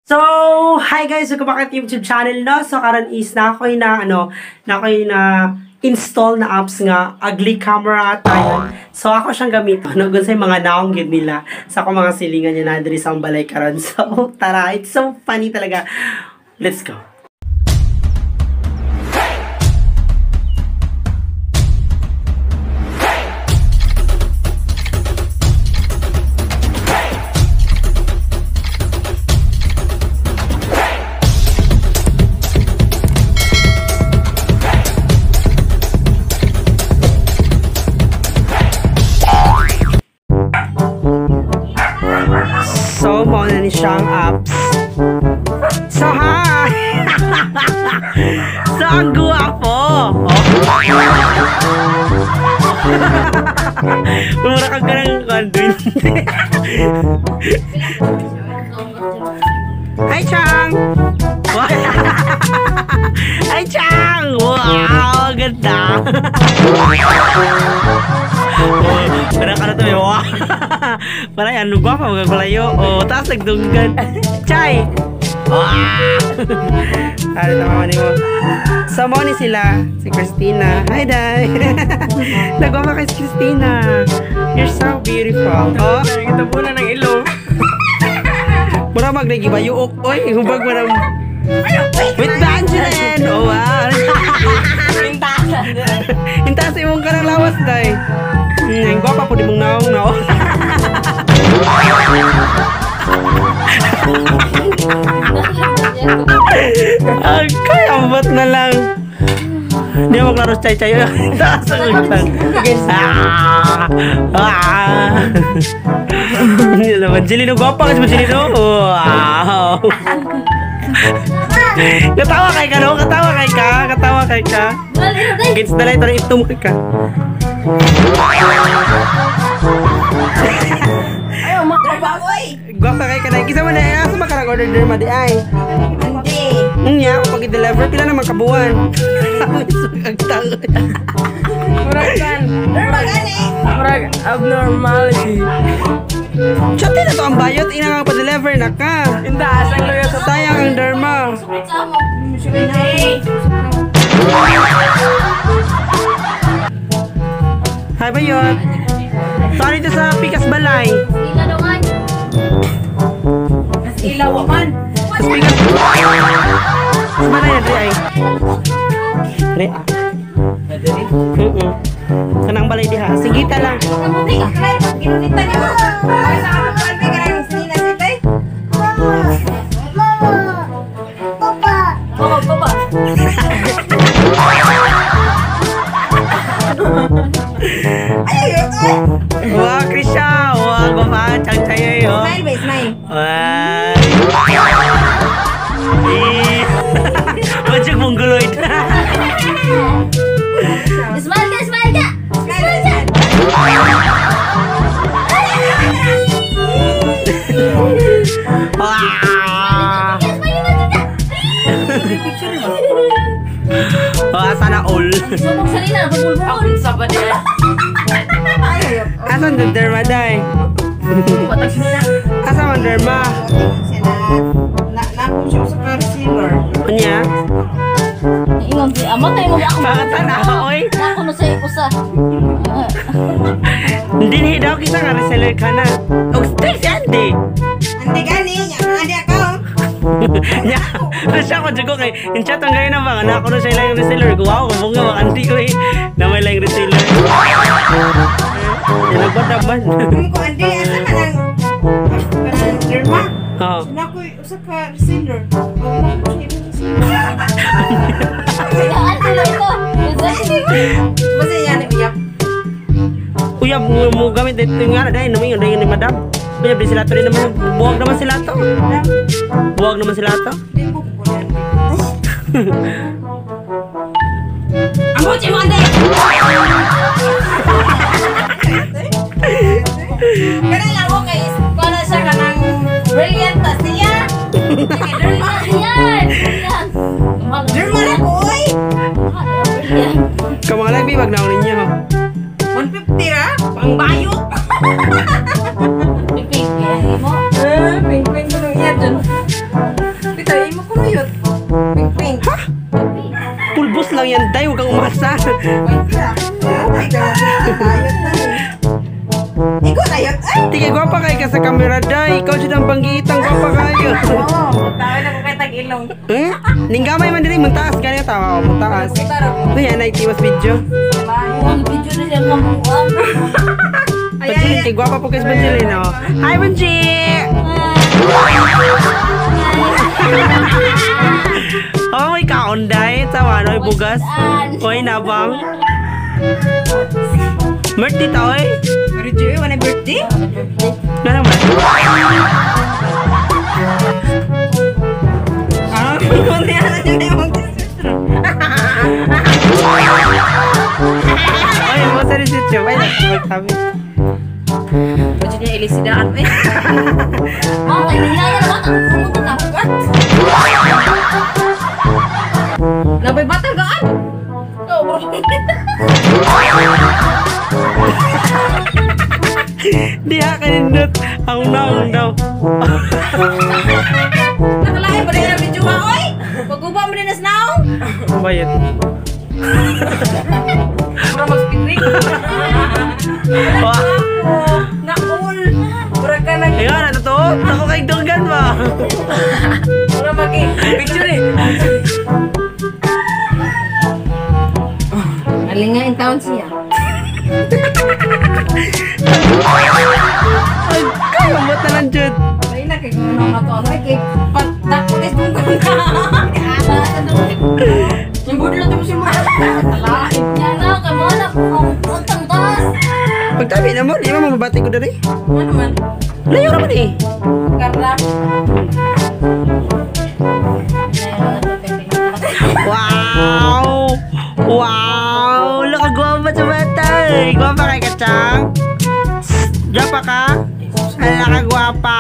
So, hi guys! Welcome back at YouTube channel, no? So, karon is na ako'y na, ano, na ako'y na install na apps nga ugly camera tayo. So, ako siyang gamito, no? Gun sa mga naong gid nila sa akong mga silingan niya na diri sa akong balay karon. So, tara! It's so funny talaga. Let's go! So, mao na ni siyang apps. So, hi! So, ang guwapo! Oh. Mura ka ganang kandun. Hi, Chang! Hi, Chang! Wow! Ang ganda! Parang ka na ito eh. Wow! Parang ano, guwapo, magkakalayo. Oh, taas nagdunggan. Chay! Wow! Ano tama mo? So, mo ni sila. Si Christina. Hi, Day! Nagwapa kay si Christina. You're so beautiful. Oh, Nagitabunan ng ilong. Mura magnagibayuok. Oy, hubag mo na. With Angeline! Oh, wow! Intas imong karang lawas, Day. Ang gwapa po di mong naong, no? Okay, ambot na lang. Hindi mo klaro chay chay. Taas ang utang. Ah! Ah! Hindi naman. Jelino, gwapa kasi mo, Jelino. Wow! Katawa kay ka, no? Katawa kay ka. Katawa kay ka. Against the light, parang itom kay ka. Ayaw, makababoy! Gwapa kay ka na. Kisa mo na, asa makarag order derma di ay. Hindi. Unya, ako pag-deliver, pila naman kabuwan. Murag kan. Derma gani. Murag abnormality. Chati na to ang bayot, ina nga pa-deliver na ka. Intaas ang luya sa Sayang ang derma. Hi, bayot. Sorry to sa Pikas Balay. Ilaw man. Sa Pikas Sa balay na, Dre ay. Dre ah. Kanang balay diha. Sige ta lang. Wow, Krisha! Wow, guwapa! Chang chay oh. Smile ba, smile. Wow! Eh! Macam mongoloid. Smile ka, smile ka! Smile, smile. Wah! Smile ka, Wah, sana all. Sumok sa nila, bumulbul. Sa ba niya? Asan the derma day? Asa man derma? Na siya sa concealer. Unya? Ingon si ama tayo mo ako. Pakatan ako oy. Ako no sa usa. Dinhi daw kita nga reseller ka na. Og still si Andy. Andi gani, andi ako. Nya, siya ko jugo kay in chat ang gayon na ba na ako na siya lang yung reseller. Wow, kabunga ba Andy ko eh. Na may lang reseller. Yan nagpadaban. Kung ko andi asa man ang kanang derma. Oo. Na ko usa ka reseller. Oh, na ko siya ibang reseller. Ano ito? Basta yan uyap. Uyab mo gamit dito nga dahil naman yun ni madam. Uyab di sila to rin naman buwag naman sila to. Buwag naman sila to. Di ko ko yan. Ambot mo ande. Kana lang ko kay kuno siya kanang brilliant ta siya. Derma. Yan! Derma na ko oy. Kamang lang bibag na ninyo. 150 ra pangbayot. Pipig, mo. Eh, ping-ping ko nung iya dyan. yan, day. Huwag kang umasa. Ikaw na yun. Ay! Tige, gwapa kayo ka sa camera, day. Ikaw siya ang panggitang gwapa kayo. Oo, tawag na ko kay tag-ilong. Eh? Ninggamay man diri, muntaas. Ganyan tawa, oh, muntaas. Uy, anay, tiwas video. Ang video na siya mamuha. Banjilin, kay gwapa po kayo sa Banjilin, oh. Hi, Banji! Oh, may kaon, day. Tawa, ano, bugas. Oy, nabang. Birthday ta, oy. Pero Joey, wala birthday? Nga naman. Ah, Ano yan yung Oy, mo sa rin siya. Ay, nagsabi. Medyo niya ilisidaan eh. Ah, kay nila na naman. Ang pumunta na. Nabay bata gaan. Diha ka nindot. Ang naong daw. Nakalain ba rin ang video ka, oy? Pag-uba mo rin na snow? Bayad. Mura mag-speed Wah. Naul. Mura ka nag... Ikaw na, totoo? Ako kay Donggan ba? Mura mag-picture eh. Alinga in town siya. Ay, kaya mo tanan, Jud. Ay na kay kung ano to ano kay patakot is tungkol na. Yung budlo to mo siya mga. Yan na, kay mga na. Ang utang taas. Pagtabi na mo, di ba mababati ko dali? Ano man? Layo naman eh. Karla. Wow! Wow! Nakagwapa sa bata eh. Gwapa kay Kachang? Gwapa ka? Hala ka gwapa.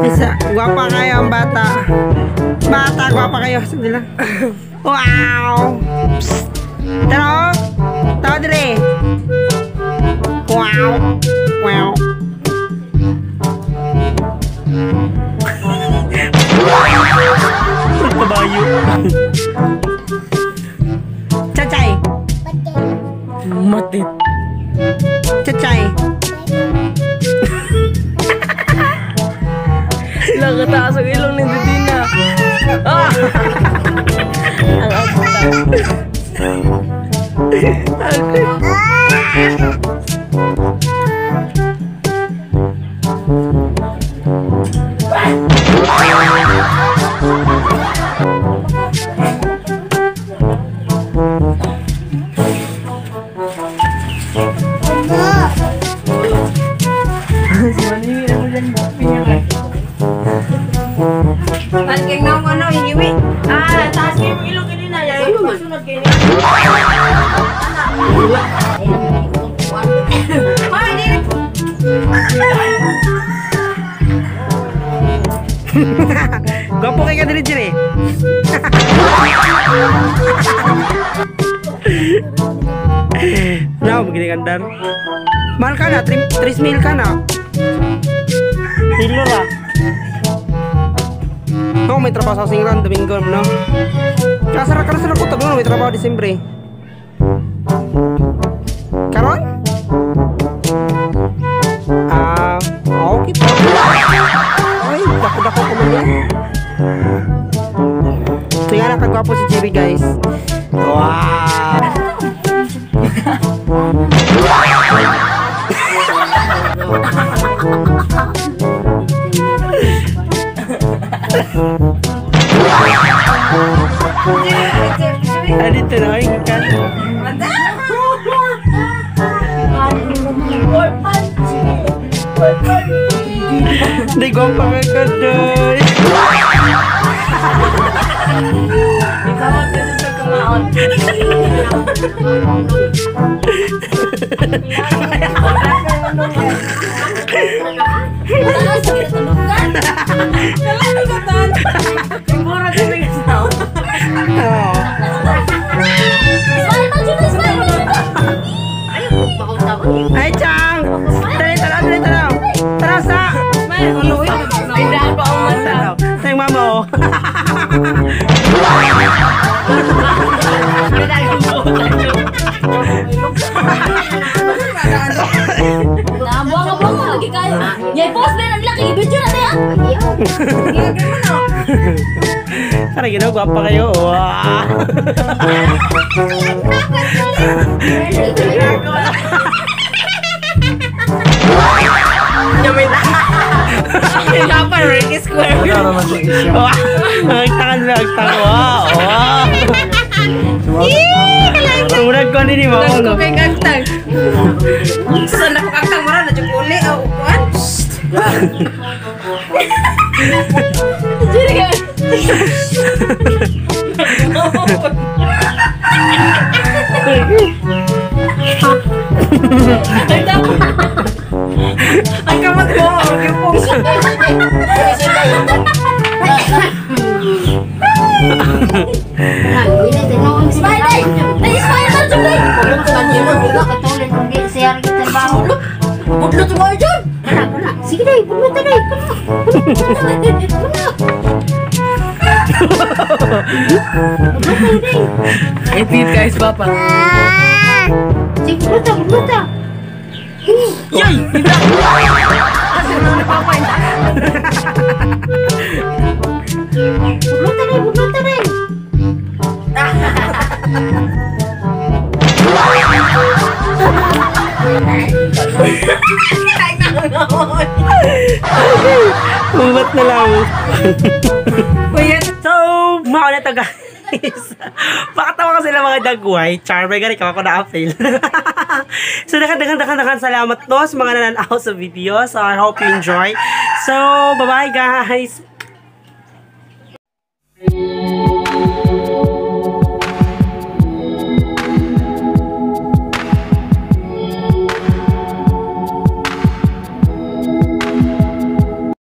Isa, gwapa kayo ang bata. Bata, gwapa kayo. Sabi nila. Wow! Psst. Tara oh. Tawa dire. Wow! Wow! Kabayo. Chachay. Matit. Chachay. Nakataas ang ilong ni Didina. Ah! Ang abuta. Tangking na ano hiwi. Ah, taas kayo yung ilong kanina. Yan yung masunod kayo. Ay, di. Gwapo kay ka diri dire. Now, magiging. Mahal ka na, 3 mil ka na. Hilo ra. No, may trabaho sa Singran, Domingo, no? Kasara ka na sa kutob, no? May trabaho Disembre. Karon? Ah, okay po. Ay, dako-dako ko man yan. So yan ang kagwapo si Jerry, guys. Wow! Ah, dito na, ay, kan. Di gwapa ka ka, doy. Ikaw ang sa kamaon. Taas, pinatulungan. Mura ka na yung Oo. Smile pa, Juno, smile pa, Juno. Ay, Chang! Dali, tara, dali, tara. Tara sa! Tindahan pa ang mata. Tara, sa yung mama, oh. Gagawin mo na. Tara, ginawa, gwapa kayo. Wow. Dapat ring square. Wala naman siya isya. Wow. Ang tangan sila, ang tangan. Wow. Wow. Murag ko ni mo. Ko kay kagtag. Sa na ko kagtag mura na jud uli aw kuan. Ang kamot mo, gyupong. Spider! Ay, spider! Juday! Budlot mo dyan. Sige na, pumunta na. Edit guys, papa. Sige, pumunta, pumunta. Yay! Pumunta na, pumunta na. Ubat na lang. Kuya, So, mauna to guys. Pakatawa kasi sila mga dagway. Char, may gani ka ako na-fail. So, dakan salamat to sa mga nananaw sa video. So, I hope you enjoy. So, bye-bye guys.